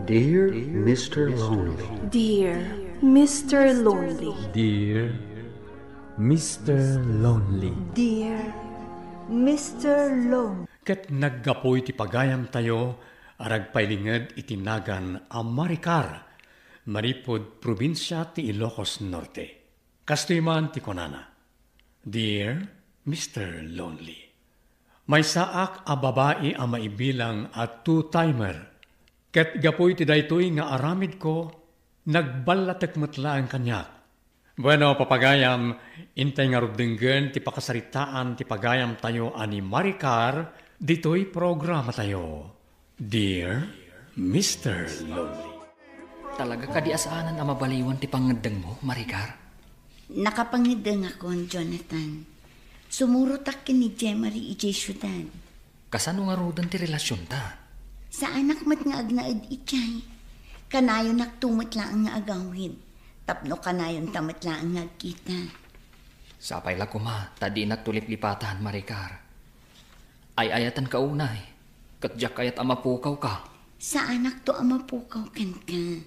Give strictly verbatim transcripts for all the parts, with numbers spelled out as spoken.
Dear Mister Lonely. Dear Mister Lonely. Dear Mister Lonely. Dear Mister Lonely. Ket naggapu iti pagayamtayo a nagpailinged iti nagan a Maricar, manipud probinsia ti Ilocos Norte. Kastoy man ti kunana, "Dear Mister Lonely, maysaak a babai a maibilang a two-timer, ket gapu iti daytoy nga aramidko, nagballatek met laeng kaniak." Bueno, papagayam, intay ngarud denggen ti pakasaritaan ti pagayamtayo a ni Maricar ditoy programatayo. Dear Mister Lonely. Talaga kadi a saanen a mabaliwan ti pangngeddengmo, Maricar? Nakapangngeddengakon, Jonathan. Sumurotak ken ni Jemari idiay siudad. Kasano ngaruden ti relasionta? Saanak met nga agnaed idiay. Kanayonakto met laeng nga agawid. Tapno kanayonta met laeng nga agkita. Sapay la koma ta dinakto liplipatan, Maricar. Ay-ayatenka unay, ket diak kayat a mapukawka. Saanakto a mapukaw kenka.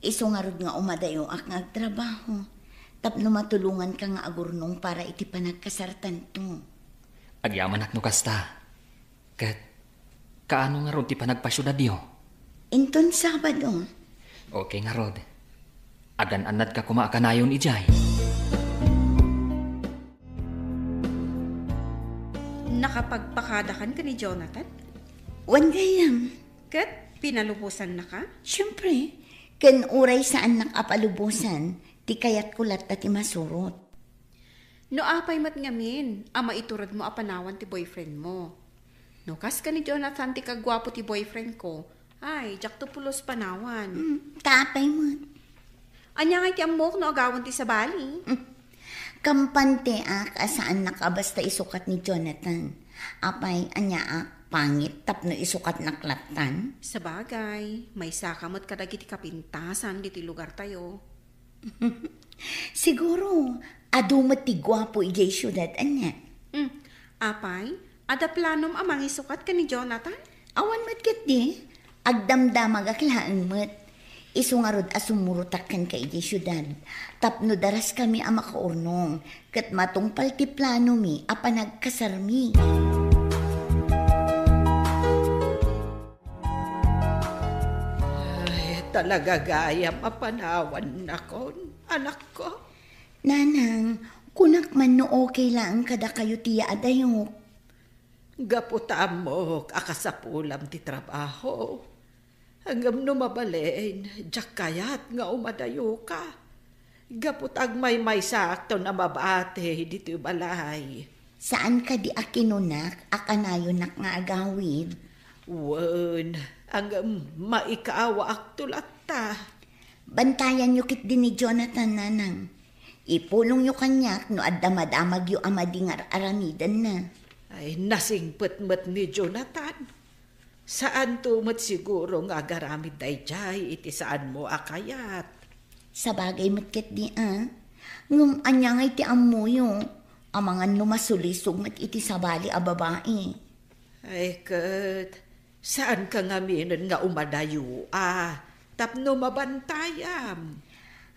Isu ngarud nga umadayoak nga agtrabaho, tapno matulonganka nga agurnong para iti panagkasartanto. Agyamanak no kasta. Ket, kaano ngarud ti panagpasiudadyo? Inton Sabado. Okay ngarud. Agan-annadka koma a kanayon idiay. Nakapagpakadakan ken ni Jonathan? Wen gayam. Ket pinalubosannaka? Siempre, ken uray saannak a palubosan, ti kayatko latta ti masurot. No apay met ngamin a maituredmo a panawan ti boyfriendmo? No kas ken ni Jonathan ti kaguapo ti boyfriendko, ay, diakto pulos panawan. Hmm, ta apay met? Ania ngay ti ammok no agawan ti sabali? Hmm. Kampanteak a saannak a basta isukat ni Jonathan. Apay, aniaak, pangit tapno isukatnak lattan? Sabagay, maysaka met kadagiti kapintasan ditoy lugartayo. Siguro, adu met ti guapo idiay siudad, ania? Hmm. Apay, adda planom a mangisukat ken ni Jonathan? Awan met ketdi, agdamdamagak laeng met. Isu ngarud a sumurotak kenka idiay siudad, tapno daraskami a makaurnong, ket matungpal ti planomi a panagkasarmi. Ay, talaga gayam a panawannakon, anakko. Nanang, kunak man no okay laeng kadakayo ti yaadayok. Gapu ta ammok a kasapulam ti trabaho. Ngem no mabalin, diak kayat nga umadayoka. Gapu ta agmaymaysaakton a mabati ditoy balay. Saan kadi a kinunak a kanayonak nga agawid? Wen, ngem maikawaakto latta. Bantayanyo ketdi ni Jonathan, nanang. Ipulongyo kaniak no adda madamagyo a madi nga ar-aramidenna. Ay, nasingpet met ni Jonathan. Saanto met siguro nga agaramid daydiay iti saanmo a kayat. Sabagay met ketdi a. Ngem ania ngay ti ammoyo? Amangan no masulisog met iti sabali a babai. Ay ket, saanka ngaminen nga umadayo a tapno mabantayam.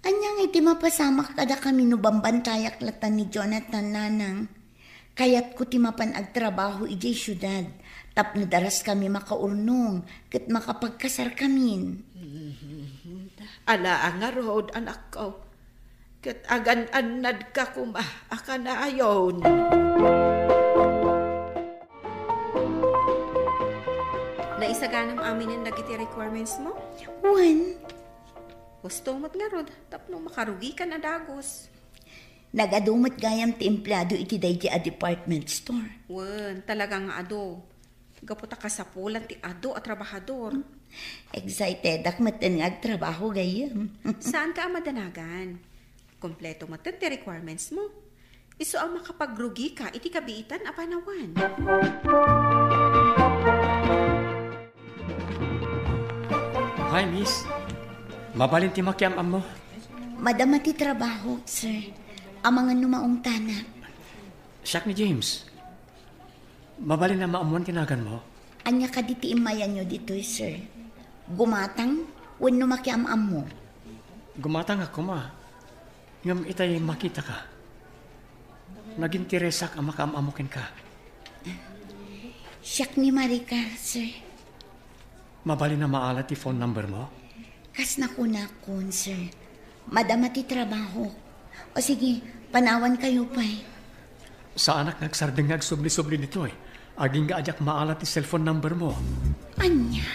Ania ngay ti mapasamak kadakami no bambantayak latta ni Jonathan, nanang? Kayatko ti mapan agtrabaho idiay siudad tapno daraskami makaurnong ket makapagkasarkamin. Ala a ngarud, anakko, ket agan-annadka koma a kanayon. Naisaganam aminen dagiti requirements mo? Wen. Husto met ngarud tapno makarugikan a dagus. Nagadu met gayam ti empleado iti daydi a department store. Wen, talaga nga adu. Gapu ta kasapulan ti adu a trabahador. Excitedak metten nga agtrabaho gayam. Saanka a madanagan. Kompleto metten ti requirements mo. Isu a makapagrugika iti kabiitan a panawan. Hi, miss. Mabalin ti makiam-ammo? Madama ti trabaho, sir. Amangan no maungtanak. Siak ni James. Mabalin a maammuan ti naganmo? Ania kadi ti immayanyo ditoy, sir? Gumatang wenno makiam-ammo? Gumatangak koma. Ngem itay makitaka. Naginteresak a makaam-ammo kenka. Siak ni Maricar, sir. Mabalin a maala ti phone number mo? Kas nakunakon, sir. Madama ti trabaho. O sige, panawan kayo pay. Saanak nga agsardeng nga agsubli-subli ditoy. Agingga a diak maala ti cellphone number mo. Ania?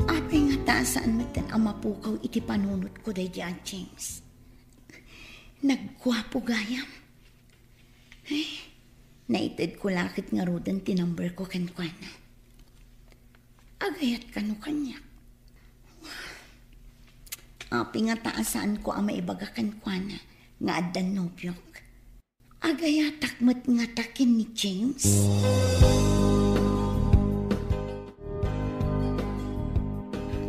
Apay ngata a saan metten a mapukaw iti panunotko daydi a James? Nagguapo gayam. Ay, naitedko la ket ngaruden ti numberko kenkuana. Agayat kano kaniak? Apay ngata a saanko a maibaga kenkuana nga addan nobiok? Agayatak met ngata ken ni James?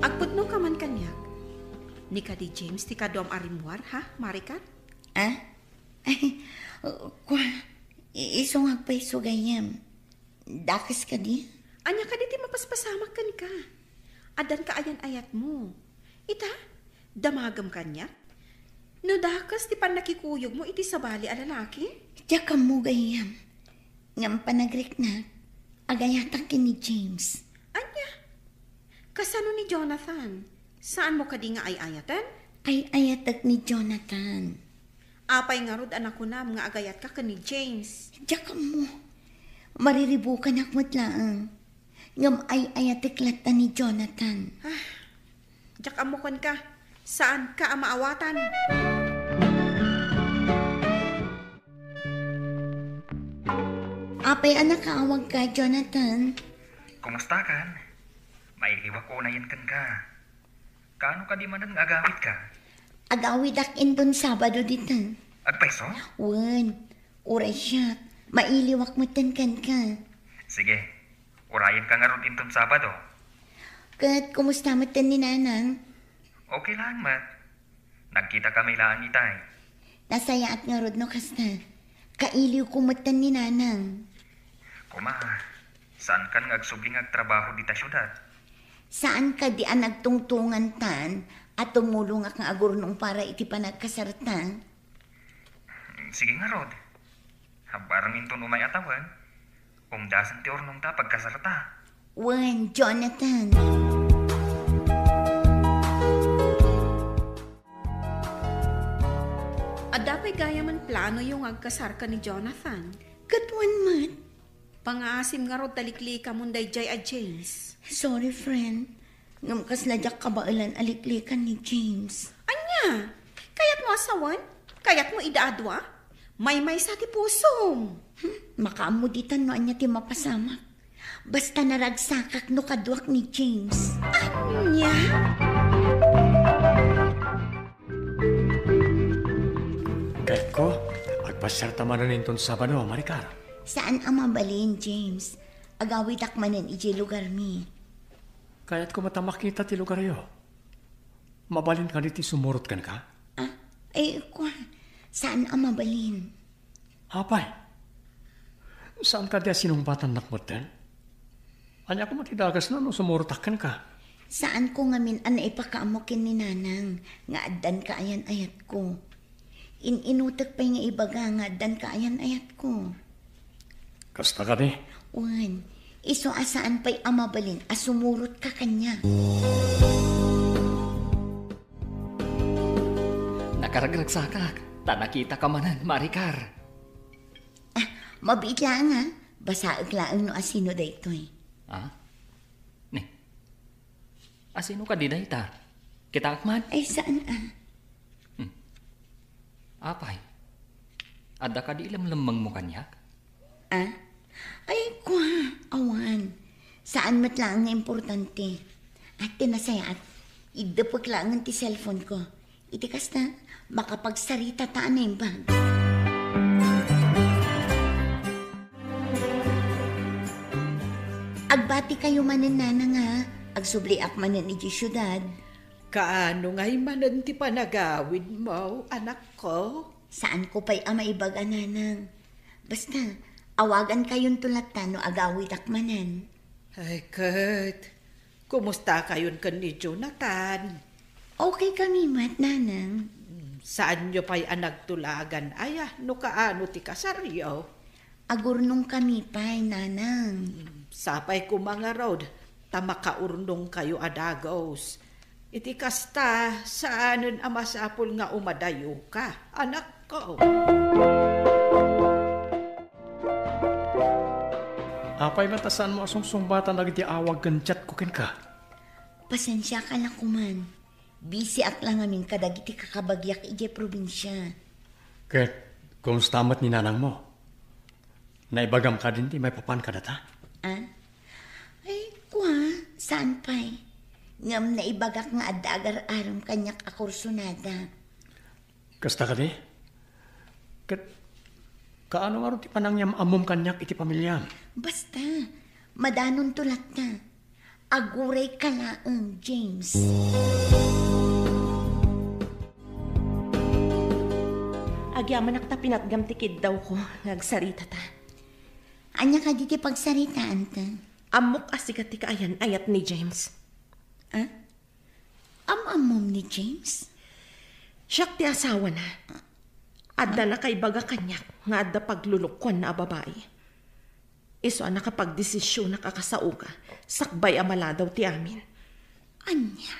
Agpudno ka man kaniak. Ni kadi James ti kaduam a rimmuar, ha, Maricar? Ah? Ay, kua, i-, isu nga agpayso gayyem. Dakes kadi? Ania kadi ti mapaspasamak kenka? Addan ka ayan-ayatmo. Ita, damagem kaniak? No dakes ti pannakikuyogmo iti sabali a lalaki? Diak ammo gayyem. Ngem panagriknak, agayatak ken ni James. Ania? Kasano ni Jonathan? Saanmo kadi nga ay-ayaten? Ay-ayatek ni Jonathan. Apay ngarud a nakunam nga agayatka ken ni James? Diak ammo. Mariribukanak met laeng. Ngem ay-ayatek latta ni Jonathan. Ah, diak ammo kenka. Saanka a maawatan. Apay a nakaawagka, Jonathan? Kumustakan? Mailiwak unayen kenka. Kaano kadi manen nga agawidka? Agawidak inton Sabado dita. Agpayso? Wen, uray siak. Mailiwak metten kenka. Sige, urayenka ngarud inton Sabado. Ket kumusta metten ni Nanang? Okay lang met. Nagkitakami laeng itay. Nasayaat ngarud no kasta. Kailiwko metten ni Nanang. Koma, saankan nga agsubli nga agtrabaho dita siudad? Saan kadi a nagtungtungantan a tumulongak nga agurnong para iti panagkasarta? Sige ngarud. Habbarem inton umay a tawen, umdasen ti urnongta a pagkasarta. Wen, Jonathan. Adda pay gayamen planoyo nga agkasarka ni Jonathan? Ket wen met. Pangaasim ngarud ta liklikamon daydiay a James. Sorry, friend. Ngem kasla diak kabaelan a liklikan ni James. Ania? Kayatmo a sawen? Kayatmo ida a dua? Maymaysa ti pusom. Hmm, makaammo ditan no ania ti mapasamak. Basta naragsakak no kaduak ni James. Ania? Ket ko, agpasiarta manen inton Sabado, Maricar. Saan a mabalin, James. Agawidak manen idiay lugarmi. Kayatko met a makita ti lugaryo. Mabalin kadi ti sumurot kenka? Ah, ay, kua, saan a mabalin. Apay, saan kadi a sinungbatannak metten? Ania koma ti dakesna no sumurotak kenka? Saanko ngamin a naipakaammo ken ni Nanang nga addan kaayan-ayatko. In-inutek pay nga ibaga nga addan kaayan-ayatko. Kasta kadi? Wen, isu a saan pay a mabalin a sumurotka kaniak. Nakaragragsakak, ta nakitaka manen, Maricar. Ah, mabiit laeng, ha? Basaek laeng no asino daytoy. Ah? Ni? Asino kadi dayta? Kitaek man? Ay, saan, ah. Hmm. Apay, adda kadi ilemlemmengmo kaniak? Ah? Ay, kua, awan. Saan met laeng nga importante. At ti nasayaat, iddepek laengen ti cellphone ko. Iti kasta, makapagsaritata a naimbag. Agbati kayo manen, Nanang, ha? Agsubliak manen idiay siudad. Kaano ngay manen ti panagawidmo, anakko? Saanko pay a maibaga, Nanang. Basta, Awagankayonto latta no agawidak manen. Ay, ket, kumustakayon ken ni Jonathan? Okay kami met, Nanang. Saanyo pay a nagtulagan aya no kaano ti kasaryo? Agurnong kami pay, Nanang. Sapay koma ngarud ta makaurnongkayo a dagus. Iti kasta, saanen a masapul nga umadayoka, anakko. Apay met a saanmo a sungsungbatan dagiti awag ken chatko kenka? Pasensiaka la koman. Bisiak la ngamin kadagiti kakabagiak idiay probinsia. Ket kumusta met ni nanangmo? Naibagam kadin ti maipapan kadata? Ah? Ay, kua, saan pay. Ngem naibagak nga adda agar-aram kaniak a kursunada. Kasta kadi? Ket kaano ngarud ti panangyam-ammom kaniak iti pamiliam? Basta, madanonto latta. Agurayka laeng, James. Agyamanak ta pinatgam ti kiddawko nga agsaritata. Ania kadi ti pagsaritaanta? Ammok a sika ti kaayan-ayat ni James. Ah? Am-ammom ni James? Siak ti asawana. Adda nakaibaga kaniak nga adda paglulukoanna a babai. Isu a nakapagdesisionak a kasaoka sakbay a maladaw ti amin. Ania?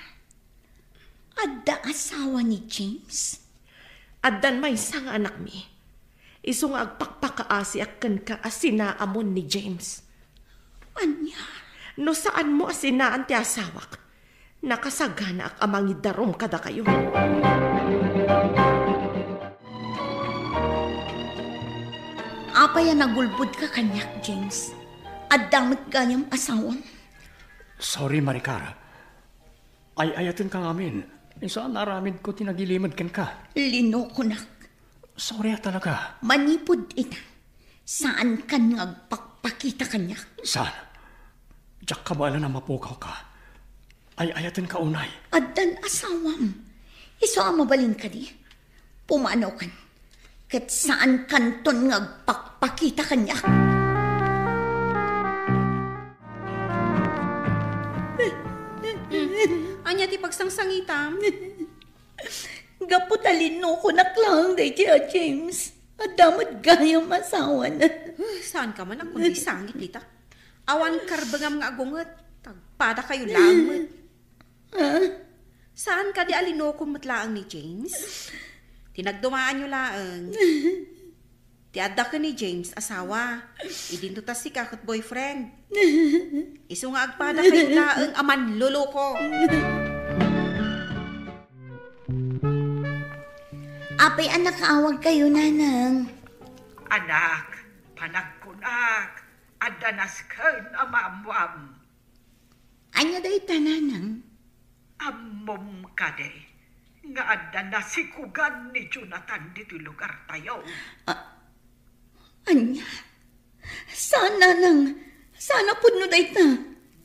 Adda asawa ni James? Addan maysa nga anakmi. Isu nga agpakpakaasiak kenka a sinaamon ni James. Ania? No saanmo a sinaan ti asawak, nakasaganaak a mangidarum kadakayo. Apay a nagulbodka kaniak, James? Adda met gayam asawam? Sorry, Maricar. Ay-ayatenka ngamin. Isu a naaramidko ti nagilimed kenka. Linokonak. Sorry a talaga. Manipud ita, saankan nga agpakpakita kaniak. Saan? Diak kabaelan a mapukawka. Ay-ayatenka unay. Addan asawam. Isu a mabalin kadi? Pumanaw kan. Ket saan kanton nga agpakpakita kaniak. Ania ti pagsangsangitam? Gapu ta linokonak laeng daydiay a James. Adda met gayam asawana. Huh, saanka man a kundi sangit dita. Awan karbengam nga agunget. Tagpadakayo laeng met. Ah? Saan kadi a linokom met laeng ni James? Ti nagdumaanyo laeng. Ti adda ken ni James, asawa. Idinto ta sika ket boyfriend. Isu nga agpadakayo laeng a manloloko. Apay a nakaawagkayo, Nanang? Anak, panagkunak, adda nasken a maammoam. Ania dayta, Nanang? Ammom kadi nga adda nasikogan ni Jonathan ditoy lugartayo? A-, ania? Saan, Nanang? Saan a pudno dayta?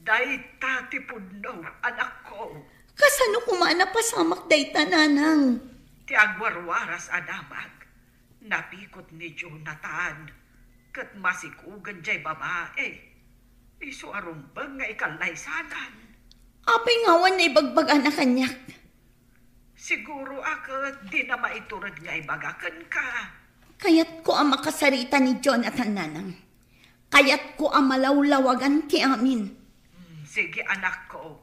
Dayta ti pudno, anakko. Kasano koma a napasamak dayta, Nanang? Ti agwarwaras a damag. Napikot ni Jonathan, ket masikogan jay babai. Isu a rumbeng nga ikallaysanan. Apay nga awan naibagbagana kaniak? Siguro a ket dina maitured nga ibaga kenka. Kayatko a makasarita ni Jonathan, Nanang. Kayatko a malawlawagan ti amin. Hmm, sige, anakko.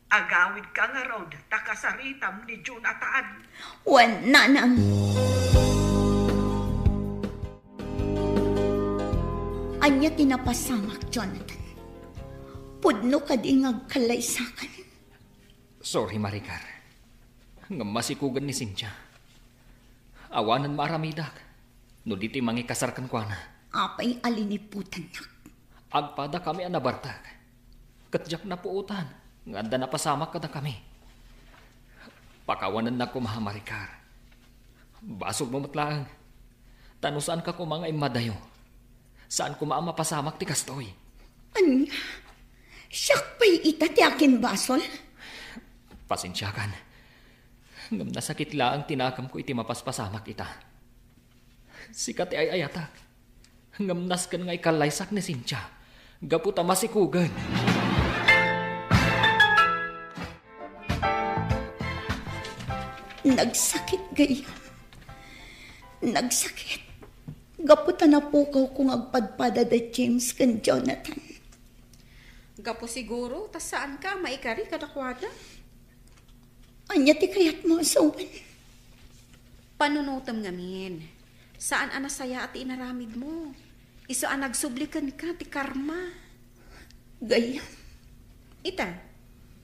Agawidka ngarud ta kasaritam ni Jonathan. Wen, Nanang. Ania ti napasamak, Jonathan? Pudno kadi nga agkallaysakan? Sorry, Maricar. Ngem masikogan ni Cynthia. Awanen maaramidak no di ti mangikasar kenkuana. Apay a liniputannak? Agpadakami a nabartek. Ket diak napuotan nga adda napasamak kadakami. Pakawanennak koma, Maricar. Basolmo met laeng. Ta no saanka koma nga immadayo, saan koma a mapasamak ti kastoy. Ania? Siak pay ita ti akinbasol? Pasensiakan. Ngem nasakit laeng ti naganko iti mapaspasamak ita. Sika ti ay-ayatak. Ngem nasken nga ikallaysak ni Cynthia, gapu ta masikugen. Nagsakit, gayyem. Nagsakit. Gapu ta napukawko nga agpadpada da James ken Jonathan. Gapu siguro ta saanka a maikari kadakuada. Ania ti kayatmo a sawen? Panunotem ngamin. Saan a nasayaat ti inaramidmo. Isu a nagsubli kenka ti karma. Gayyem. Ita,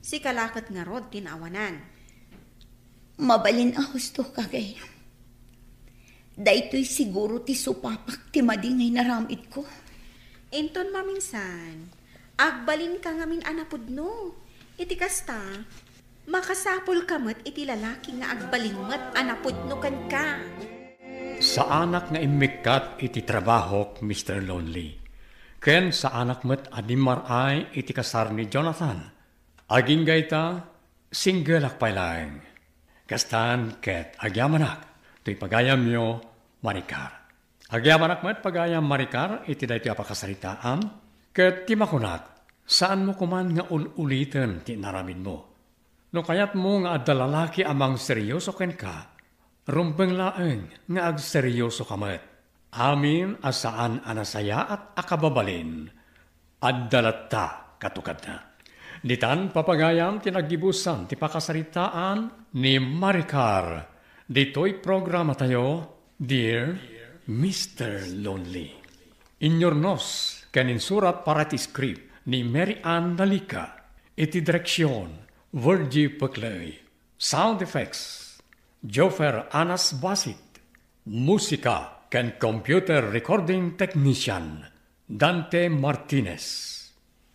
sika la ket ngarud ti naawanan. Mabalin a husto ka, gayyem. Daytoy siguro ti supapak ti madi nga inaramidko. Inton maminsan, agbalinka ngamin a napudno. Iti kasta, makasapulka met iti lalaki nga agbalin met a napudno kenka. Saanak nga immikkat iti trabahok, Mister Lonely. Ken saanak met a dimmar-ay iti kasar ni Jonathan. Agingga ita, singgelak pay laeng. Kastan ket agyamanak, toy pagayamyo, Maricar. Agyamanak met pagayam Maricar iti daytoy a pakasaritaan, ket ti makunak, saanmo koman nga ul-uliten ti inaramidmo. No kayatmo nga adda lalaki a mangseryoso kenka, rumbeng laeng nga agseryosoka met. Amin a saan a nasayaat a kababalin, adda latta katukadna. Ditan papagayam ti naggibusan ti pakasaritaan ni Maricar. Ditoy programatayo, Dear Mister Lonely. Inyurnos ken insurat para iti script ni Mary Ann Dalica. Iti direksyon, Virgie Peclay. Sound effects, Joffer Anas Basit. Musika ken computer recording technician, Dante Martinez.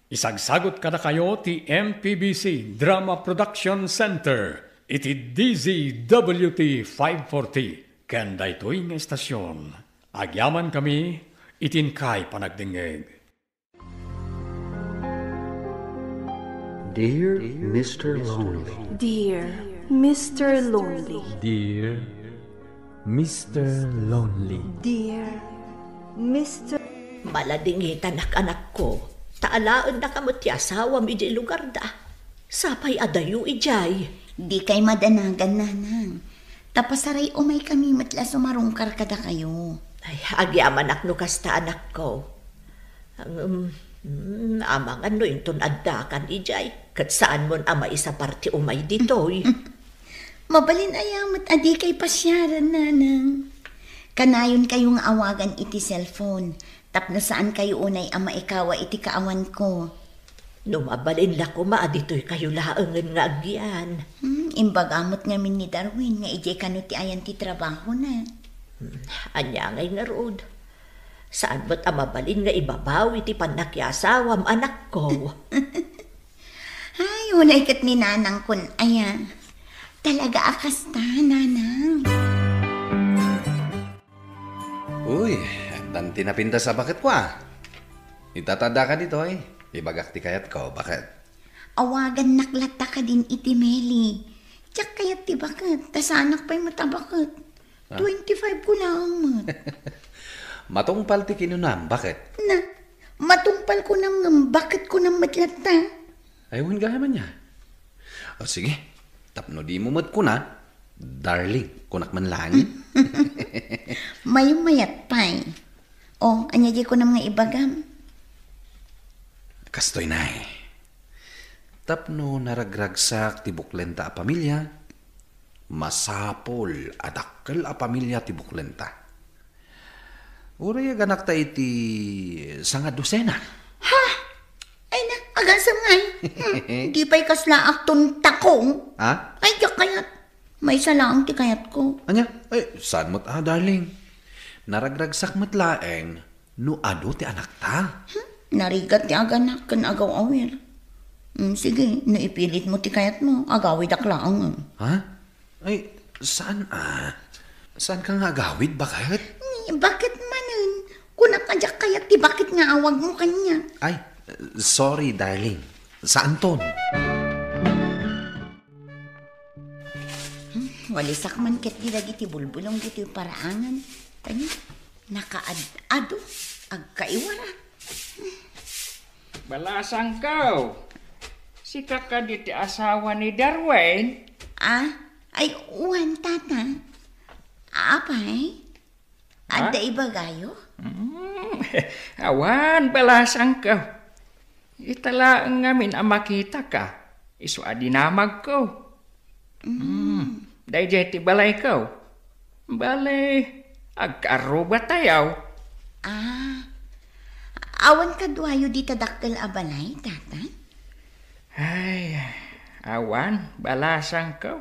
Isagsagut kadakayo ti M P B C Drama Production Center iti D Z W T five forty ken daytoy nga estasion. Agyamankami iti inkay panagdengngeg. Dear Mister Lonely. Dear Mister Lonely. Dear Mister Lonely. Dear Mister Maladingitanak, anakko, ta alaennaka met ti asawam idiay lugarda. Sapay adayo idiay. Dikay madanagan, nanang. Ta pasaray umaykami met la sumarungkar kadakayo. Ay, agyamanak no kasta, anakko. Ngem, mm, amangan no inton addakan idiay, ket saanmon a maisapar ti umay ditoy. Mabalin aya met a dikay pasiaren, nanang. Kanayonkayo nga awagan iti cellphone, tapno saankayo unay a maikawa iti kaawanko. No mabalin la koma a ditoykayo laengen nga agyan. Hmm, imbaga met ngamin ni Darwin nga idiay kano ti ayan ti trabahona. Hmm, ania ngay ngarud? Saan met a mabalin nga ibabawi ti pannakiasawam, anakko? Ay, unay ket ni nanangkon aya. Talaga a kasta, nanang. Uy, addan ti napintas a baketko, a. Ita ta addaka ditoy, ibagak ti kayatko, baket. Awagannak latta kadin iti Meli. Diak kayat ti baket, ta saanak pay met a baket. Ah. Twenty-five ko laeng met. Matungpal ti kinunam, baket? Na, matungpal kunam ngem baket kunam met latta. Ay, wen gayam ania. O, sige. Tapno dimo met kuna, darling, kunak man laeng. Maymayat pay. O, ania diay kunam nga ibagam? Kastoy, nay. Tapno naragragsak ti buklenta a pamilia, masapul a dakkel a pamilia ti buklenta. Uray aganakta iti sanga dosena. Ha? Ay na, agasem ngay. Hmm, di pay kasla akton takong. Ha? Ay, diak kayat. Maysa laeng ti kayatko. Ania? Ay, saan met a, darling? Naragragsak met laeng no adu ti anakta. Hmm? Narigat ti aganak ken agaw-awir. Hmm, sige, no ipilitmo ti kayatmo, agawidak laeng. Ha? Ay, saan a? Saanka nga agawid, baket? Ni, baket manen? Kunak a diak kayat ti baket nga awagmo kaniak. Ay, sorry, darling. Saanton. Hmm, walisak man ketdi dagiti bulbulong ditoy paraangan. Kaniak, nakaad-ado. Agkaiwara. Balasangko, sika kadi ti asawa ni Darwin? Ah, ay, wen, tata. Apay? Ha? Adda ibagayo? Mm, awan, balasangko. Ita laeng ngamin a makitaka, isu a dinamagko. Mm. Mm, daydiay ti balayko. Bale, agkaarrubatayo. Ah, awan kaduayo dita dakkel a balay, tata? Ay, awan, balasangko.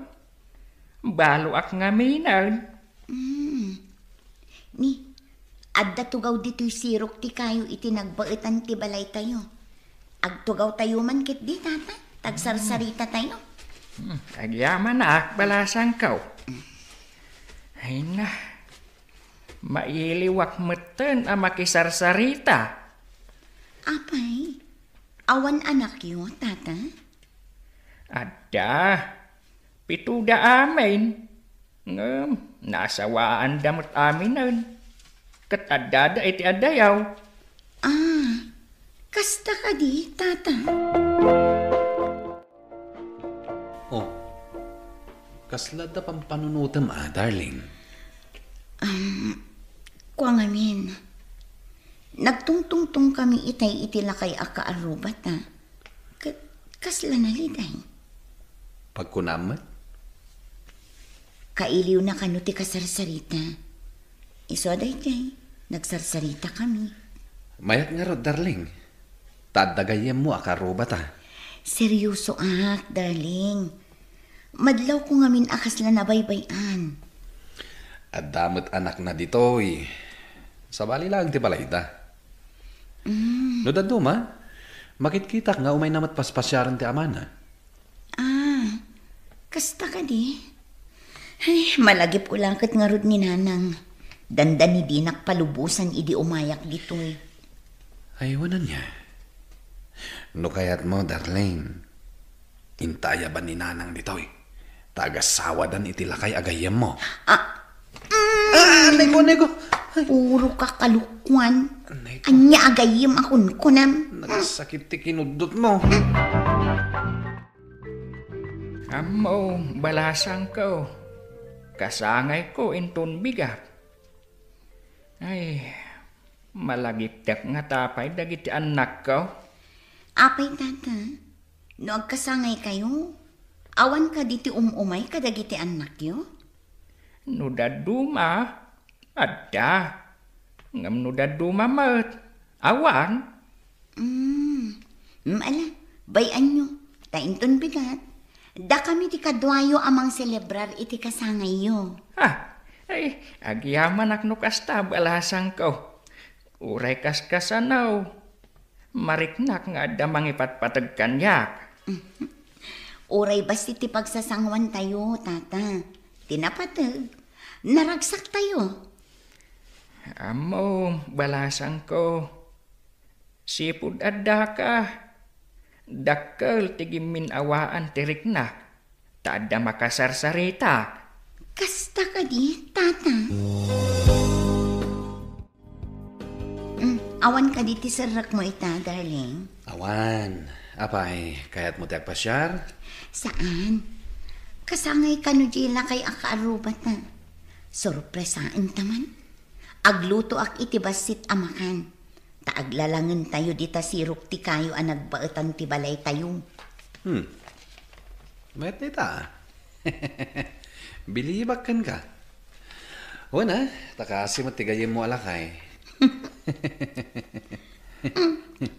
Baloak ngaminen. Mm. Ni, adda tugaw ditoy sirok ti kayo iti nagbaetan ti balaytayo. Agtugawtayo man ketdi, tata. Tagsarsarita tayo. Hmm, agyamanak, balasangko. Ay na, mailiwak metten a makisarsarita. Apay, awan anakyo, tata? Adda, pitoda amin. Ngem naasawaanda met aminen. Ket addada iti addayo. Ah, kasta kadi, tata? Oh, kasla adda pampanunotem a, darling? Um, kua ngamin, nagtungtungtong kami itay iti lakay a kaarrubat, a. Ket kasla naliday? Pagkunam met? Kailiwna kano ti kasarsarita. Isu a daydiay, nagsarsarita kami. Mayat ngarud, darling. Ta adda gayyemmo a kaarrubat, a. Seriosoak, darling. Madlawko ngamin a kasla nabaybay-an. Adda met anakna ditoy. Sabali laeng ti balayda. Mm. No dadduma, makitkitak nga umayna met paspasiaren ti amana. Ah, kasta kadi? Ay, malagipko la ket ngarud ni Nanang. Dandani dinak palubosan idi umayak ditoy. Ay, wen ania? No kayatmo, darling, inta ayaban ni Nanang ditoy. Ta agasawadan iti lakay a gayyemmo. Ah, Ah, anay ko, anay ko. Ay. Puro ka kalukuan. Anay ko. Ania a gayyem a kunkunam? Nagsakit ti kinuddotmo. Ammo, balasangko. Kasangayko inton bigat. Ay, malagiptek ngata pay dagiti annakko. Apay, tata, no agkasangaykayo, awan kadi ti um-umay kadagiti annakyo? No dadduma, adda. Ngem no dadduma met, awan. Mm. Mm, ala, bay-anyo, ta inton bigat, dakami ti kaduayo a mangselebrar iti kasangayyo. Ha? Ay, agyamanak no kasta, balasangko. Uray kaskasano, mariknak nga adda mangipatpateg kaniak. Uray bassit ti pagsasanguantayo, tata. Ti napateg, naragsaktayo. Ammo, balasangko, sipud addaka, dakkel ti gimmin-awaan ti riknak, ta adda makasarsarita. Kasta kadi, tata? Mm, awan kadi ti serrekmo ita, darling? Awan. Apay, kayatmo ti agpasiar? Saan. Kasangay kano diay lakay a kaarrubat, a. Sorpresaenta man. Aglutoak iti bassit a makan. Ta aglalangentayo dita sirok ti kayo a nagbaetan ti balaytayo. Hmm. Mayat dayta, a. Bilibak kenka. Wen a, ta kaasi met ti gayyemmo a lakay. Mm.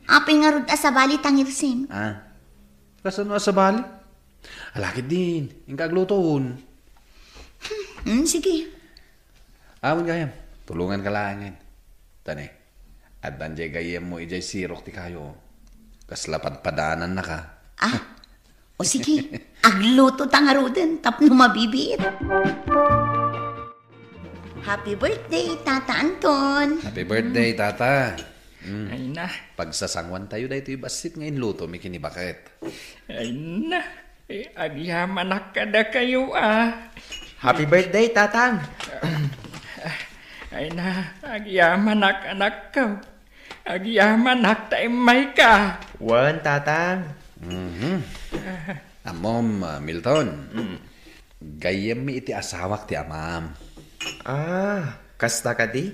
Apay ngarud a sabali, tangirsim? Ah, kasano a sabali? Ala ketdin, inka aglutoon. Hmm, sige. Awan gayam, tulonganka laengen. Tani, addan jay gayyemmo idiay sirok ti kayo. Kasla padpadanannaka. Ah, o sige, aglutota ngaruden tapno mabibiit. Happy birthday, Tata Anton. Happy birthday, Tata. Mm. Ay na. Pagsasanguantayo daytoy bassit nga inlutomi ken ni Baket. Ay na. Eh, agyamanak kadakayo, a. Happy birthday, Tatang. Ay na, agyamanak, anakko. Agyamanak ta immayka. Wen, Tatang. Mhm. Ammom, ah, Milton. Mm. Gayyemmi iti asawak ti amam. Ah, kasta kadi?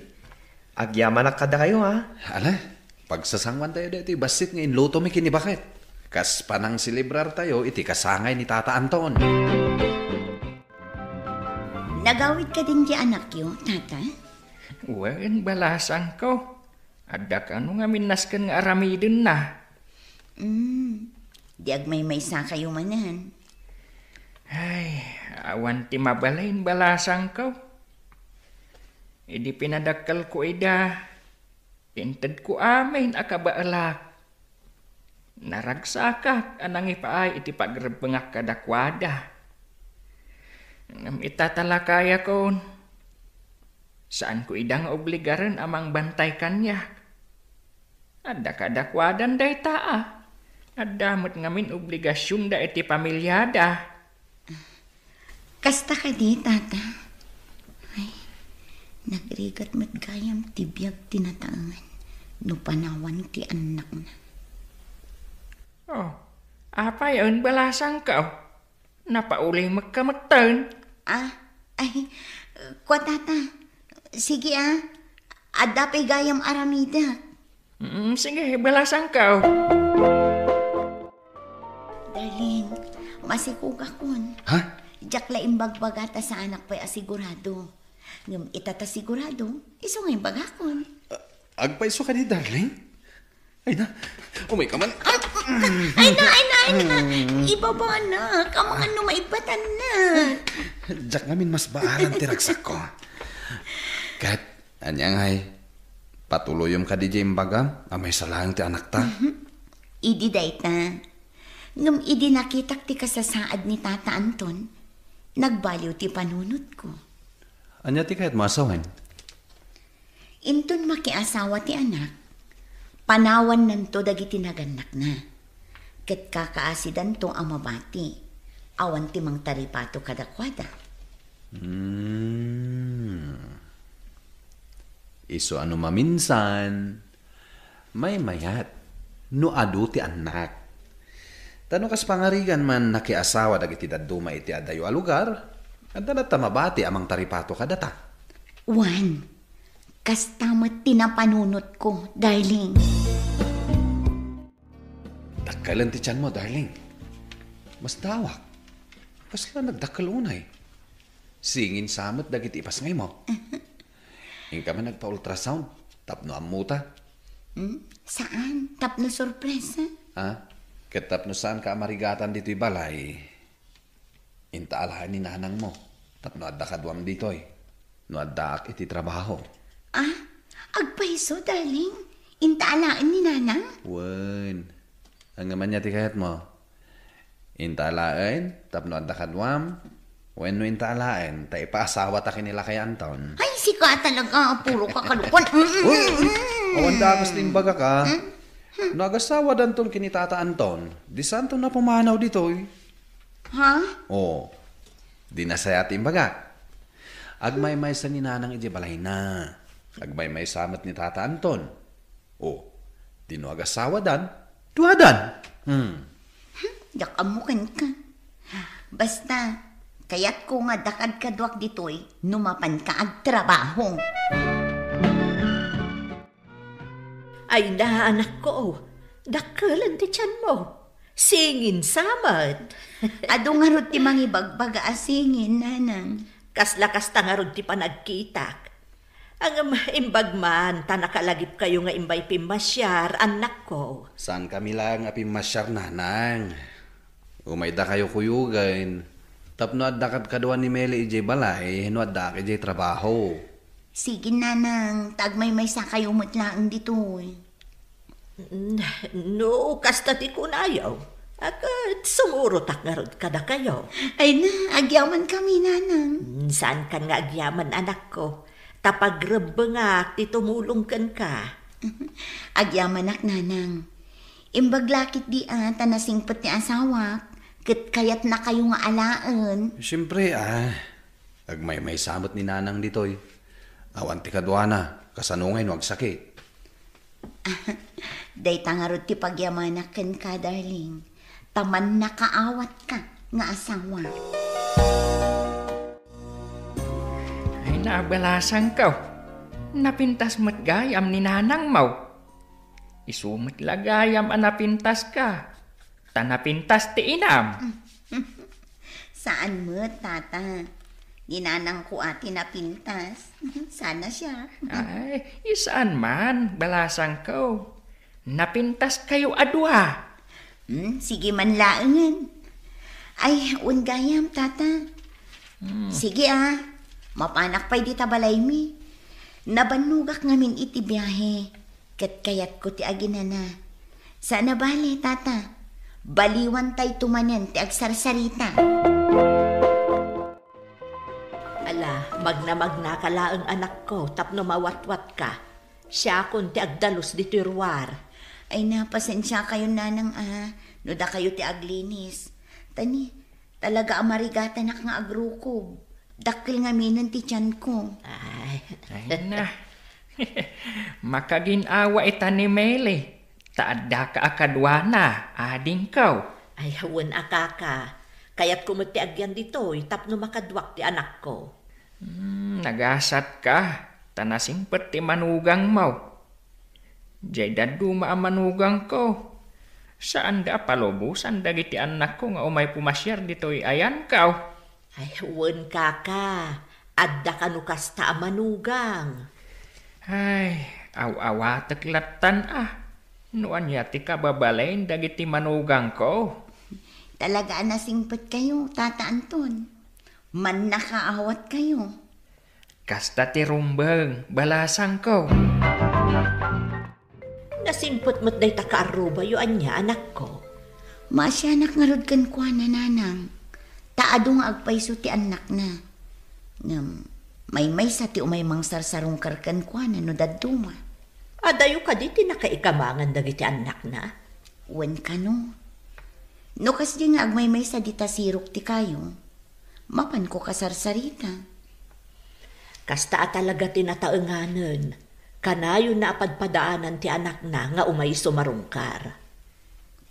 Agyamanak kadakayo, ha? Ala, pagsasanguantayo daytoy bassit nga inlutomi ken ni baket. Kas panangselebrar tayo iti kasangay ni Tata Anton. Nagawid kadin ti anakyo, Tata? Wen, balasangko. Adda kano ngamin nasken nga aramidenna. Mm, di agmaymaysa kayo manen. Ay, awan ti mabalin, balasangko. Idi pinadakkelko ida, intedko amin a kabaelak. Naragsakak a nangipaay iti pagrebbengak kadakuada. Ngem ita talakayakon, saanko ida nga obligaren a mangbantay kaniak. Adda kadakuadan dayta a. Adda met ngamin obligasionda iti pamiliada. Kasta kadi, Tata? Ay, nagrigat met gayam ti biag ti nataengan no panawan ti annakna. Oh, apay a balasangko? Napaulimekka metten. Ah, ay, kua, Tata. Sige, ah. Adda pay gayam aramidek. Mm, sige, balasangko. Darling, masikugakon. Ha? Diak la imbagbaga ta saanak pay a sigurado. Ngem ita ta sigurado, isu nga imbagakon. Ah, agpayso kadi, darling? Ay na, umay ka man. Ay na, ay na, ay na. Ibaba na. Kamangan no maigbatan na. Diak ngamin masbaaran ti ragsakko. Ket, ania ngay, patuloyem kadi diay imbagam a maysa laeng ti anakta? Mhm. Idi dayta. Ngem idi nakitak ti kasasaad ni Tata Anton, nagbaliw ti panunotko. Ania ti kayatmo a sawen? Inton makiasawa ti anak, panawannanto dagiti nagannakna, ket kakaasidanto a mabati, awan ti mangtaripato kadakuada. Hmm. Isu a no maminsan, maymayat no adu ti annak. Ta no kas pangarigan man nakiasawa dagiti dadduma iti adayo a lugar, adda latta mabati a mangtaripato kadata. Wen, kasta met ti napanunotko, darling. Dakkelen ti tianmo, darling. Masdawak. Kasla nagdakkel unay. Singin sa met dagiti ipasngaymo. Inka man nagpa-ultrasound tapno ammota. Hmm? Saan? Tapno sorpresa? Ah? Ket tapno saanka a marigatan ditoy balay. Inta alaen ni nanangmo tapno adda kaduam ditoy no addaak iti trabaho. Ah? Agpayso, darling? Inta alaen ni nanang? Wen. Ngem ania ti kayatmo? Inta alaen tapno adda kaduam? Wenno inta alaen ta ipaasawata ken ni Lakay Anton? Ay, sika talaga, puro ka kalukuan. Mm, mm, Uy, mm. Awan dakas ti imbagak, a. Hmm? No agasawadanton ken ni Tata Anton, di saanton a pumanaw ditoy. Ha? O, di nasaya ti imbagak. Agmaymaysa ni nanang idiay balayna. Agmaymaysa met ni Tata Anton. O, di no agasawadan, duadan. Hmm. Hmm, diak ammo kenka. Basta, kayatko nga adda kadkaduak ditoy no mapanka agtrabaho. Ay na, anakko, dakkelen ti tianmo. Singin sa met. Adu ngarud ti mangibagbaga a singin, nanang. Kasla kasta ngarud ti panagkitak. Ngem imbag man ta nakalagipkayo nga imbay pimmasiar, annakko. Saankami laeng a pimmasiar, nanang. Umaydakayo kuyogen tapno adda kadkadua ni Meli idiay balay no addaak idiay trabaho. Sige, nanang, ta agmaymaysakayo met laeng ditoy. Mm, no kasta ti kunayo, a, ket sumurotak ngarud kadakayo. Ay na, agyamankami, nanang. Mm, saankan nga agyaman, anakko, ta pagrebbengak ti tumulong kenka. Agyamanak, nanang. Imbag la ketdi a ta nasingpet ti asawak, ket kayatnakayo nga alaen. Siempre, a. Agmaymaysa met ni nanang ditoy. Awan ti kaduana, kasano ngay no agsakit? A, Dayta ngarud ti pagyamanak kenka, darling, ta mannakaawatka nga asawa. Ay, nabalasangko. Napintas met gayam ni nanangmo. Isu met la gayam a napintaska. Ta napintas ti inam. Saan met, tata. Ni nanangko a ti napintas. Sana siya. Ay, saan man, balasangko. Napintaskayo a dua. Hmm, sige man laengen. Ay, wen gayam, tata. Hmm. Sige, ah. Mapanak pay dita balaymi. Nabannogak ngamin iti biahe. Ket kayatko ti aginana. Saan a bale, tata. Baliwantayto manen ti agsarsarita. Ala, magna-magnaka laeng, anakko, tapno mawatwatka. Siakon ti agdalus ditoy ruar. Ay, na, pasensiakayon, nanang, a, no dakayo ti aglinis. Ta ni, talaga a marigatanak nga agrukob. Dakkel ngaminen ti tianko. Ay. Ay, na. Makagin-awa ita ni Meli. Ta addaka a kaduana, adingko. Ay, wen a, kaka. Kayatko met ti agyan ditoy tapno makaduak ti anakko. Hmm, nagasatka, ta nasingpet ti manugangmo. Diay dadduma a manugangko. Saanda a palubosan dagiti annakko nga umay pumasiar ditoy ayanko. Ay, wen, kaka, adda kano kasta a manugang. Ay, aw-awatek lattan a. No ania ti kababalin dagiti manugangko? Talaga a nasingpetkayo, Tata Anton. Mannakaawatkayo. Kasta ti rumbeng, balasangko. Nasingpet met dayta kaarrubayo ania, anakko? Maasianak ngarud kenkuana, nanang, ta adu nga agpayso ti annakna. Ngem, maymaysa ti umay mangsarsarungkar kenkuana no dadduma. Adayo kadi ti nakaikamangan dagiti annakna? Wen kano. No kasdi nga agmaymaysa dita sirok ti kayo, mapanko kasarsarita. Kasta a talaga ti nataenganen, kanayonna a padpadaanan ti anakna nga umay sumarungkar.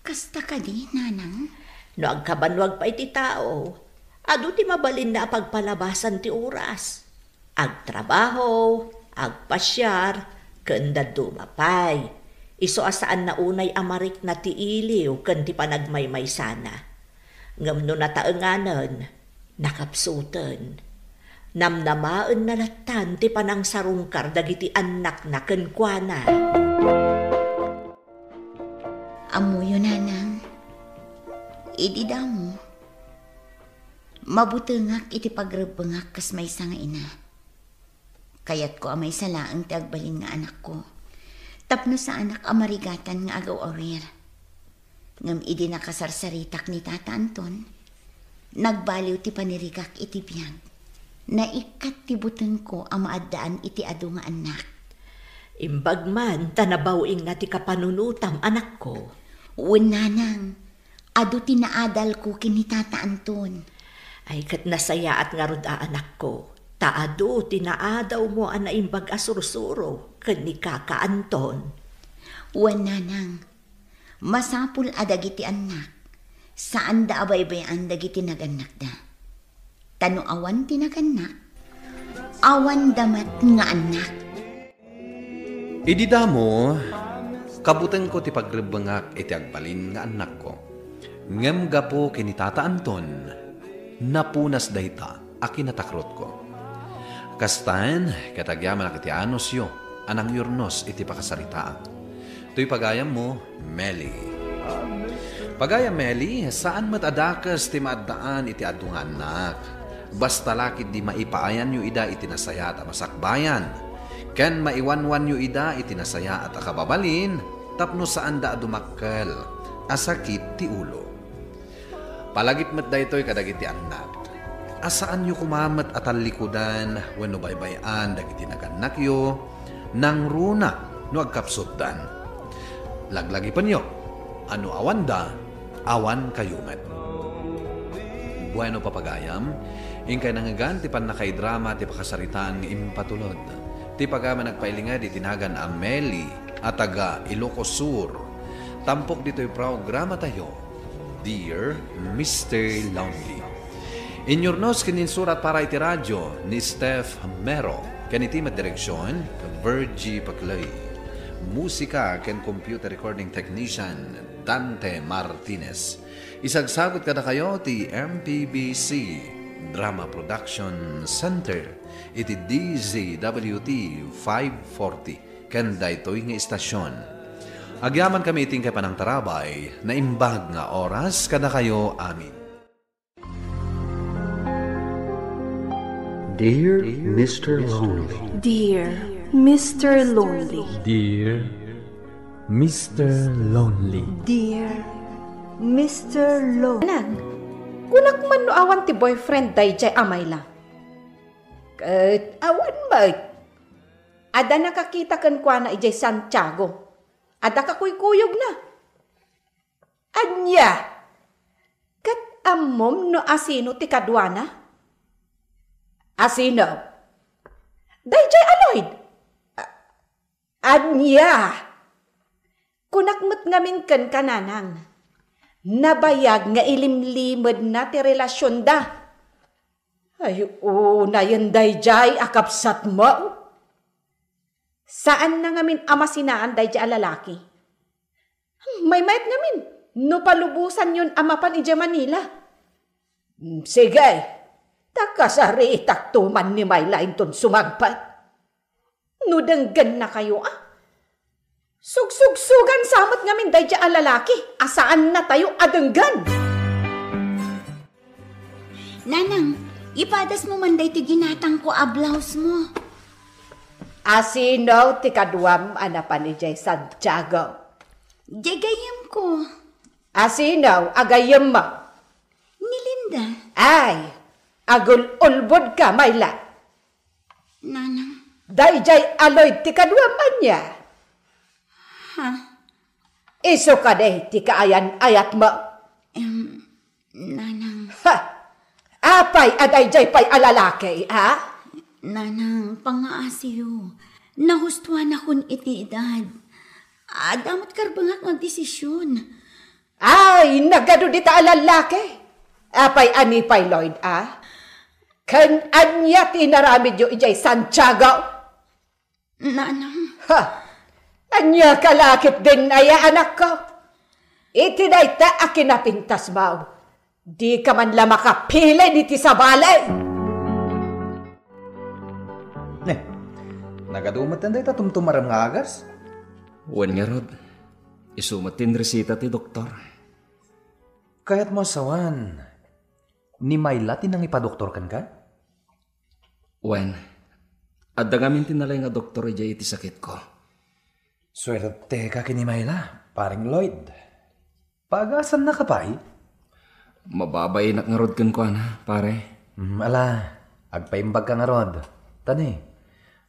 Kasta kadi, nanang? No agkabanwag pay ti tao, adu ti mabalinna a pagpalabasan ti oras. Agtrabaho, agpasiar, ken dadduma pay. Isu a saanna unay a marikna ti iliw ken ti panagmaymaysana. Ngem no nataenganen, nakapsuten. Namnamaenna lattan ti panangsarungkar dagiti annakna kenkuana. Ammoyo, nanang, idi damo, mabutengak iti pagrebbengak kas maysa nga ina. Kayatko a maysa laeng ti agbalin nga anakko, tapno saanak a marigatan nga agaw-awir. Ngem idi nakasarsaritak ni Tata Anton, nagbaliw ti panirigak iti biag. Naikkat ti butengko a maaddaan iti adu nga annak. Imbag man ta nabaw-ingna ti kapanunotam, anakko. Wen, nanang, adu ti naadalko ken ni Tata Anton. Ay, ket nasayaat ngarud a anakko, ta adu ti naadawmo a naimbag a sursuro ken ni Kaka Anton. Wen, nanang, masapul a dagiti annak, saanda a baybay-an dagiti nagannakda. Ta no awan ti nagannak, awanda met nga annak. Idi damo, kabutengko ti pagrebbengak iti agbalin nga annakko. Ngem gapu ken ni Tata Anton, napunas dayta a kinatakrotko. Kastaen, ket agyamanak iti anusyo a nangyurnos iti pakasaritaak. Toy pagayammo, Meli. Pagayam Meli, saan met a dakes ti maaddaan iti adu nga annak. Basta la ketdi maipaayanyo ida iti nasayaat a masakbayan, ken maiwanwanyo ida iti nasayaat a kababalin tapno saanda a dumakkel a sakit ti ulo. Palagip met daytoy kadagiti annak, a saanyo koma met a tallikudan wenno baybay-an dagiti nagannakyo, nangruna no agkapsutdan. Laglagipenyo a no awanda, awankayo met. Bueno, papagayam, inkay nangngegan ti pannakaidrama ti pakasaritaan nga impatulod ti pagayam a nagpailinged iti nagan a Meli a taga Ilocos Sur, tampok ditoy programatayo, Dear Mister Lonely. Inyurnos ken insurat para iti radio ni Steph Mero, ken iti met direksion, Virgie Paclay. Musika ken computer recording technician, Dante Martinez. Isagsagut kadakayo ti M P B C Drama Production Center iti D Z W T five forty ken daytoy nga istasion. Agyamankami iti inkay panangtarabay, naimbag nga oras kadakayo amin. Dear Mister Lonely. Dear Mister Lonely. Dear Mister Lonely. Dear Mister Lonely. Nang, kunak man no awan ti boyfriend dayjay a Mayla. Ket awan met. Adda nakakita kenkuana idiay Santiago. Adda kakuykuyogna. Ania? Ket ammom no asino ti kaduana? Asino? Dayjay a Lloyd. A-, ania? Kunak met ngamin kenka, Nanang. Nabayag nga ilimlimedna ti relasionda. Ay, unayen dayjay a kabsatmo. Saanna ngamin a masinaan dayjay a lalaki. Maymayat ngamin no palubosanyon a mapan idiay Manila. Mm, sige, ta kasaritakto man ni Mayla inton sumangpet. No denggennakayo a, sugsugsugan sa met ngamin dayjay a lalaki a saannatayo a denggen. Nanang, ipadasmo man daytoy ginatangko a blousemo. Asino ti kaduam a napan idiay Santiago? Diay gayyemko. Asino a gayyemmo? Ni Linda. Ay, agul-ulbodka, Mayla. Nanang. Dayjay a Lloyd ti kaduam ania? Ha? Isu kadi ti kaayan-ayatmo? Em, Nanang. Ha! Apay a dayjay pay a lalaki, ha? Nanang, pangngaasiyo. Nahustuanakon iti edad. Adda met karbengak nga agdesision. Ay, nagadu dita a lalaki. Apay a ni pay Lloyd, a? Ken ania ti inaramidyo idiay Santiago? Nanang. Ha! Ania ka la ketdin aya, anakko? Iti dayta a kinapintasmo, dika man la makapilin iti sabali! Ne, nagadu met dayta tumtumarem nga agas? Wen ngarud, isu met ti inresita ti doktor. Kayatmo a sawen, ni Mayla ti nangipadoktor kenka? Wen, adda ngamin ti nalaing a doktor idiay iti sakitko. Suerteka ken ni Mayla, Pareng Lloyd. Paagasannaka pay? Mababainak ngarud kenkuana, pare. Hmm, ala, agpaimbagka ngarud. Ta ne,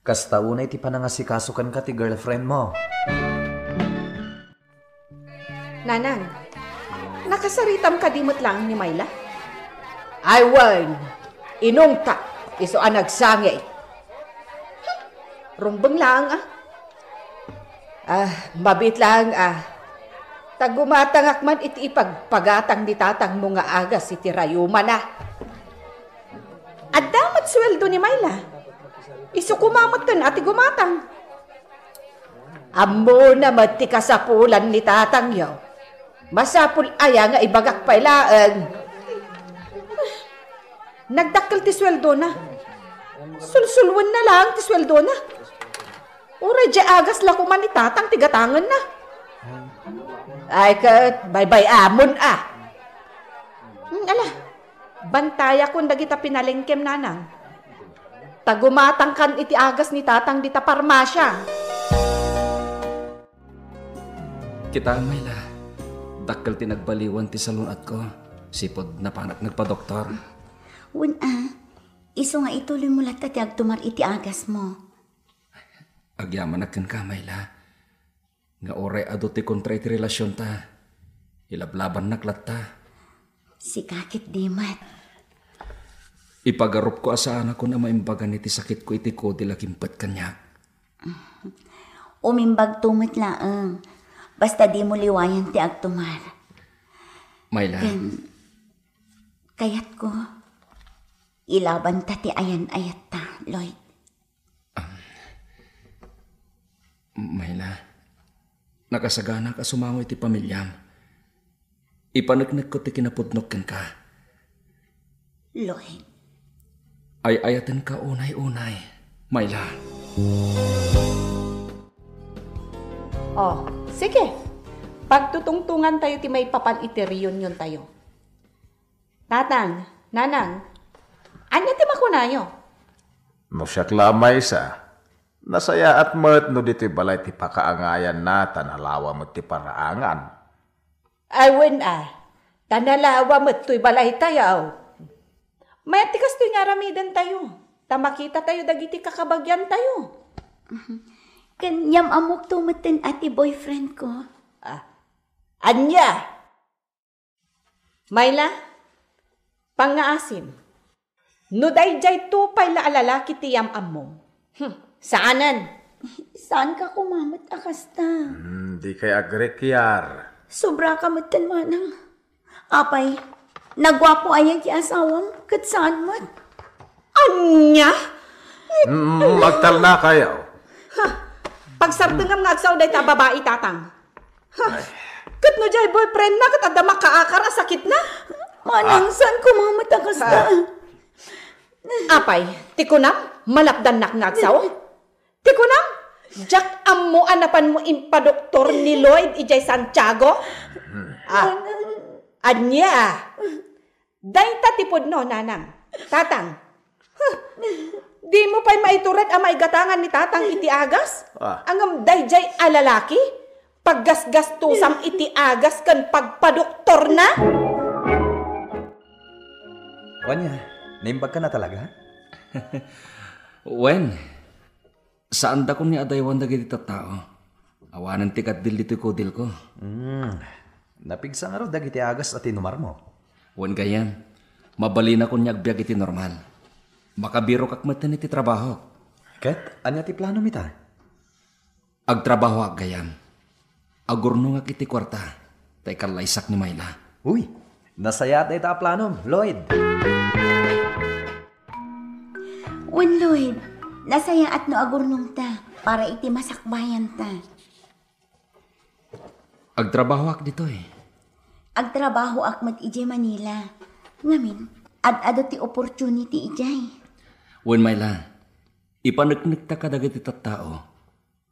kasta unay ti panangasikaso kenka ti girlfriendmo. Nanang, nakasaritam kadi met laeng ni Mayla? Ay wen, inungtak, isu a nagsangit. Rumbeng laeng a. Ah, mabiit laeng a. Ta gumatangak man iti ipagpagatang ni tatangmo nga agas iti rayumana. Adda met sueldo ni Mayla. Isu koma metten a ti gumatang. Ammona met ti kasapulan ni tatangyo. Masapul aya nga ibagak pay laeng? Nagdakkel ti sueldona. Sulsulwenna laeng ti sueldona. Uray diay agas la koma ni tatang ti gatangenna. Ay ket, baybay-amon a. Hmm, ala, bantayakon dagita pinalengkem, nanang. Ta gumatangkan iti agas ni tatang dita parmasia. Kitaem, Mayla, dakkel ti nagbaliwan ti salun-atko, sipud napanak nagpadoktor. Wen a, isu nga ituloymo latta ti agtumar iti agasmo. Agyamanak kenka, Mayla, nga uray adu ti kontra iti relasionta, ilablabannak latta. Sika ketdi met. Ipagarupko a saanakon a maimbagan iti sakitko iti kudil a kimpet kaniak. Umimbagto met laeng. Basta dimo liwayan ti agtumar. Myla. Ken, kayatko, ilabanta ti ayan-ayatta, Lloyd. Myla, nakasaganak a sumango iti pamiliam. Ipaneknekko ti kinapudnok kenka. Lloyd. Ay-ayatenka unay-unay, Myla. Oh, sige. Pagtutungtungan tayo ti maipapan iti reunion tayo. Tatang, Nanang, ania ti makunayo? No siak la a maysa, nasayaat met no ditoy balay ti pakaangayanna ta nalawa met ti paraangan. Ay, wen a, ta nalawa met toy balaytayo. Mayat ti kastoy nga aramidentayo, ta makitatayo dagiti kakabagiantayo. Ken yam-ammokto metten a ti boyfriend ko. Ah, ania? Myla, pangngaasim. No daydiay to pay la a lalaki ti yam-ammom, hmm, saanen. Saanka koma met a kasta. Hmm, dikay agrikiar. Sobraka metten, manang. Apay, naguapo aya ti asawam, ket saan met. Ania? Mm, agtalnakayo. Ha, pagsartengam nga agsaw dayta a babai, tatang. Ha, ket no diay boyfriendna ket adda makaakar a sakitna? Manang, saan koma met a kasta. Apay, ti kunam, malapdannak nga agsaw? Ti kunam, diak ammo a napanmo impadoktor ni Lloyd idiay Santiago? Ah, ania? Dayta ti pudno, nanang. Tatang. Huh. Dimo pay maitured a maigatangan ni tatang iti agas? Ah. Ngem daydiay a lalaki, paggasgastusam iti agas ken pagpadoktorna? Wen, naimbagka na talaga? Wen, saandakon nga adaywan dagiti tattao. Awanen ti kaddil ditoy kudilko. Hmm. Napigsa ngarud dagiti agas a tinumarmo? Wen gayam, mabalinakon nga agbiag iti normal. Makabirokak metten iti trabahok. Ket ania ti planom ita? Agtrabahoak gayam. Agurnongak iti kuarta, ta ikallaysak ni Myla. Uy, nasayaat dayta a planom, Lloyd. Wen, Lloyd, nasayaat no agurnongta para iti masakbayanta. Agtrabahoak ditoy. Agtrabahoak met idiay Manila. Ngamin, ad-adu ti opportunity idiay. Wen, Myla, ipaneknekta kadagiti tattao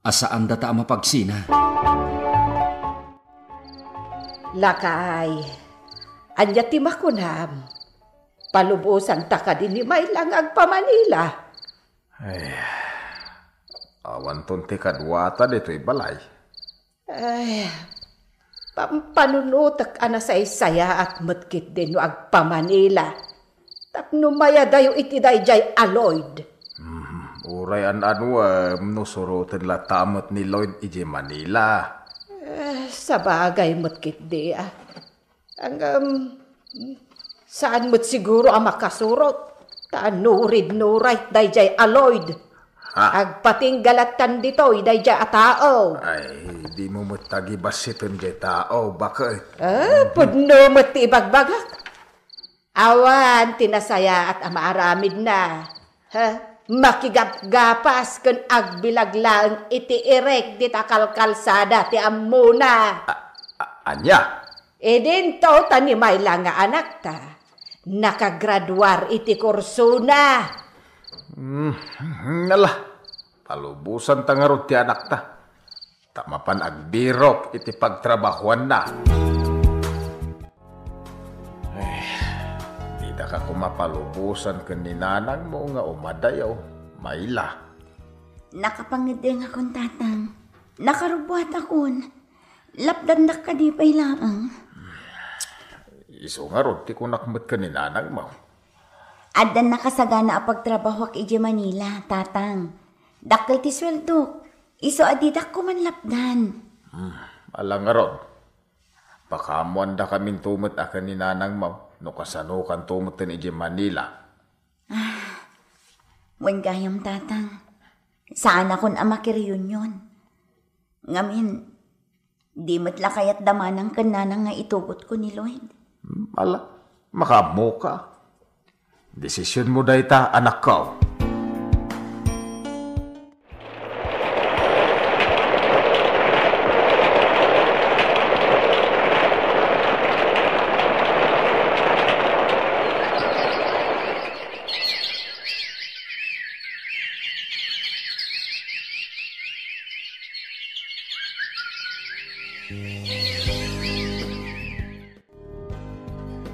a saandata a mapagsina. Lakay, ania ti makunam? Palubosanta kadi ni Myla nga agpamanila? Ay, awanton ti kaduata ditoy balay. Ay, pampanunotek a nasaysayaat met ketdi no agpamanila tapno mayadayo iti daydiay a Lloyd. Hmm, uray an-anuem no suroten latta met ni Lloyd idiay Manila. Eh, sabagay met ketdi, ah. Ngem, saan met siguro a makasurot, ta nurid no right daydiay a Lloyd. Ha? Agpatingga lattan ditoy daydiay a tao. Ay, dimo met tagibassiten diay tao, baket. Ah, pudno met ti ibagbagak. Awan ti nasayaat a maaramidna. Ha? Makigapgapas ken agbilag laeng iti irek dita kalkalsada ti ammona. A-, a-, ania? Idinto ta ni Myla nga anakta, nakagraduar iti kursona. Hmm, ala, palubosanta ngarud ti anakta. Ta mapan agbirok iti pagtrabahoanna. Eh, didaka koma palubosan ken ni nanangmo nga umadayo, Myla. Nakapangngedengakon, Tatang. Nakarubbuatakon. Lapdandak kadi pay laeng. Isu ngarud ti kunak met ken ni nanangmo. Addan nakasagana a pagtrabahoak idiay Manila, Tatang. Dakkel ti sueldok. Isu a didak koman lapdan. Hmm, ala ngarud. Pakaammoandakanto met a ken ni nanangmo no kasanokanto metten idiay Manila. Ah, wen gayam, Tatang. Saanakon a makireunion. Ngamin, di met la kayat da manang ken nanang nga itugotko ni Lloyd. Hmm, ala, makaammoka. Desisionmo dayta, anakko.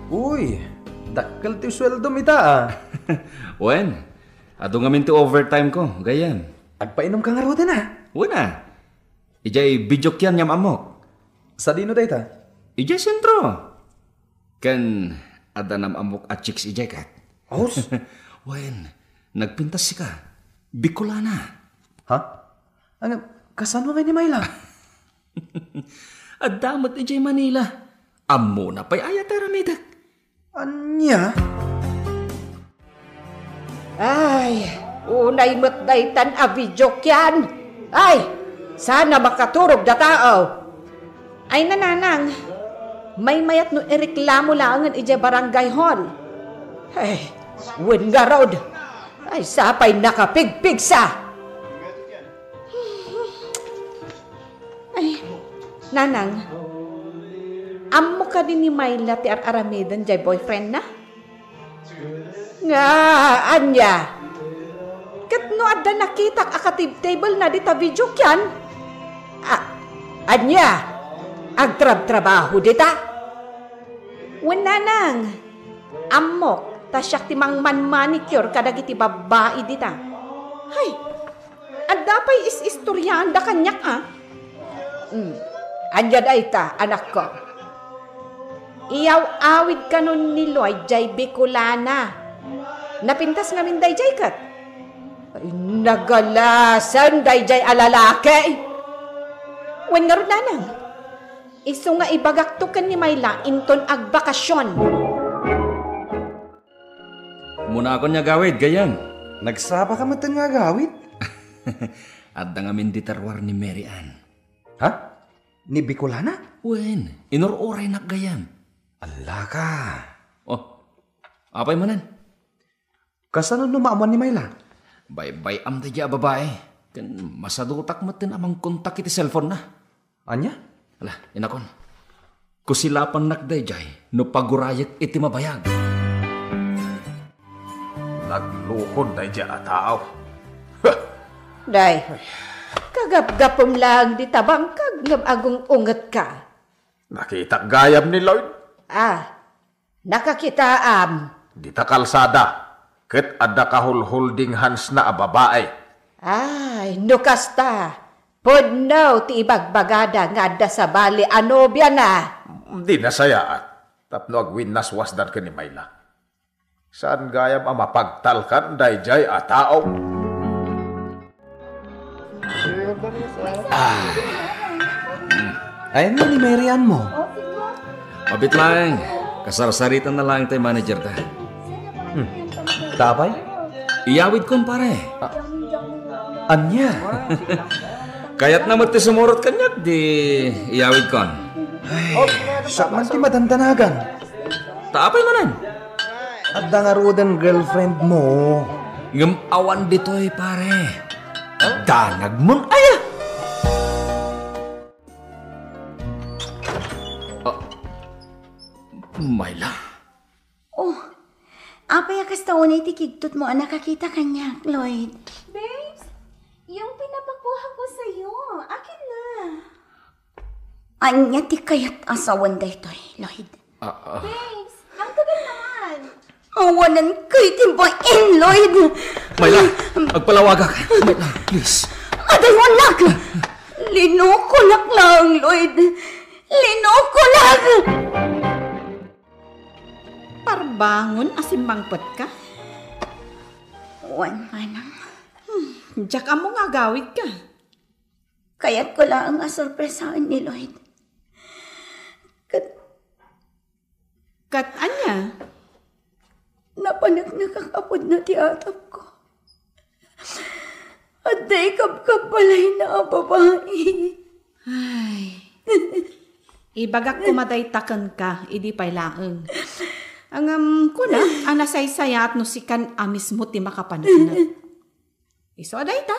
Uy, dakkel ti sueldom ita, ah. Wen, adu ngamin ti overtime ko, gayyem. Agpainom ka ngaruden, ah. Wen, ah. Idiay video kian nga am-ammok. Sadino dayta? Idiay sentro. Ken adda nam-ammok a chicks idiay ket. Aus? Wen, nagpintas sika. Bicolana. Ha? Ano, kasano nga ni Myla? Adda met idiay Manila. Ammona pay aya ti aramidek. Ania? Ay, unay met daytan a video kian. Ay, sana makaturog da tao. Ay, nanang, maymayat no ireklamo laengen idiay barangay hall. Ay, wen ngarud. Ay, sapay nakapigpigsa. Ay, nanang, ammo kadi ni Myla ti ar-aramiden jay boyfriend na? Nga, ania? Ket no adda nakitak a katibtable na dita video kian? A-, ania? Agtrabtrabaho dita? Wen nanang, ammok, ta siak ti mangman-manicure kadagiti babbai dita. Hay, adda pay is-istoriaanda kaniak, a? Hmm. Ania dayta, anakko? Iyaw-awid kanon ni Lloyd jay Bicolana. Napintas ngamin dayjay ket. Ay, nagalasen dayjay a lalaki. Wen ngarud, nanang, isu nga ibagakto ken ni Myla inton agbakasion. Munakon nga agawid, gayyem. Nagsapa ka met nga agawid? Adda ngamin dita ruar ni Mary Ann. Ha? Ni Bicolana? Wen, inur-uraynak gayyem. Allaka. Oh, apay manen? Kasano no maamuan ni Myla? Baybay-am dayjay a babai. Ken masadutak met ti amang kontak iti cellphone na. Ania? Ala, inakon. Kusilapannak dayjay no pagurayek iti mabayag. Naglukon dayjay a tao. Day, kagapgapum laeng dita bangkag ngem agung-ungetka. Nakitak gayam ni Lloyd. Ah, nakakitaam. Dita kalsada, ket adda kahulhulding handsna a babai. Ay, no kasta, pudno ti ibagbagada nga adda sabali a nobiana. Di nasayaat, tapno agwinnaswasdan ken ni Myla. Saan gayam a mapagtalkan dayjay a tao? Ah. Ay, ano ni Mary Ann mo? Mabit laeng. Kasarsaritan na laeng tay manager da. Hmm. Tapay? Iyawid kon, pare. Ah, ania? Kayatna met ti sumurot kaniak, di iyawid kon. Ay, siak man ti madandanagan. Ta apay manen? Adda ngaruden girlfriend mo. Ngem awan ditoy, pare. Danagmon aya? Ah, Myla. Oh, apay a kasta unay ti kigtot mo a nakakita kaniak, Lloyd? Babes, yung pinapakuha ko sa'yo, akin na. Ania ti kayat a sawen daytoy, Lloyd? Ah, ah. Babes, ang tagal naman. Awanan kay ti bain, Lloyd. Myla, agpalawagak. Myla, please. Adayonak! Linukolak lang, Lloyd. Linukolak! Parbangon a simmangpetka? Wen, manang. Hmm, diak ammo nga agawidka. Kayatko laeng a sorpresaen ni Lloyd. Ket Ket ania? Napaneknekak a pudno ti atapko. Adda ikabkabbalayna a babai. Ay. Ibagak koma dayta kenka, idi pay laeng. Ngem kuna a nasaysayaat no sikan a mismo ti makapaneknek. Isu a dayta,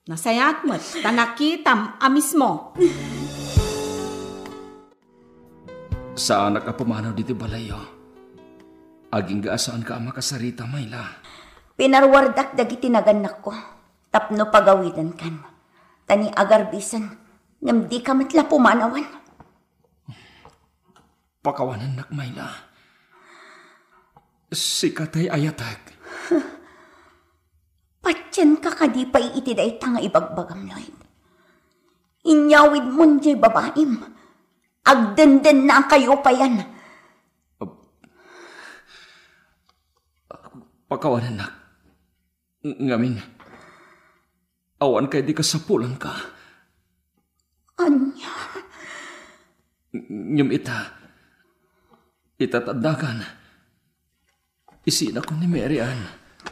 nasayaat met, ta nakitam a mismo. Saanak a pumanaw ditoy balayyo. Agingga a saanka a makasarita, Myla. Pinaruardak dagiti nagannakko tapno pagawidenkan. Ta ni agarbisen, ngem dika met la pumanawan. Pakawanennak, Myla. Sika tay ayatek. Patienka kadi pay iti dayta nga ibagbagam, Lloyd? Inyawidmon diay babaim. Agdendennakayo payen. Pakawanennak. Ngamin, awan kadi kasapulanka. Ania? Ngem ita, ita ta addakan. Isinakon ni Mary Ann.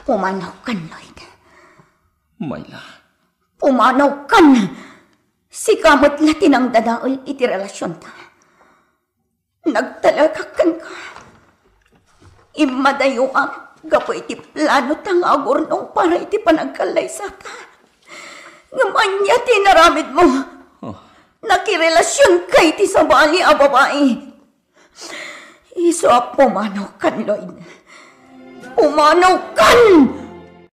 Pumanawkan, Lloyd. Myla. Pumanawkan! Sika met la ti nangdadael iti relasionta. Nagtalekak kenka. Immadayoak gapu iti planota nga agurnong para iti panagkallaysata. Ngem ania ti inaramidmo? Oh. Nakirelasionka iti sabali a babai. Isu a pumanawkan, Lloyd. Pumanawkan!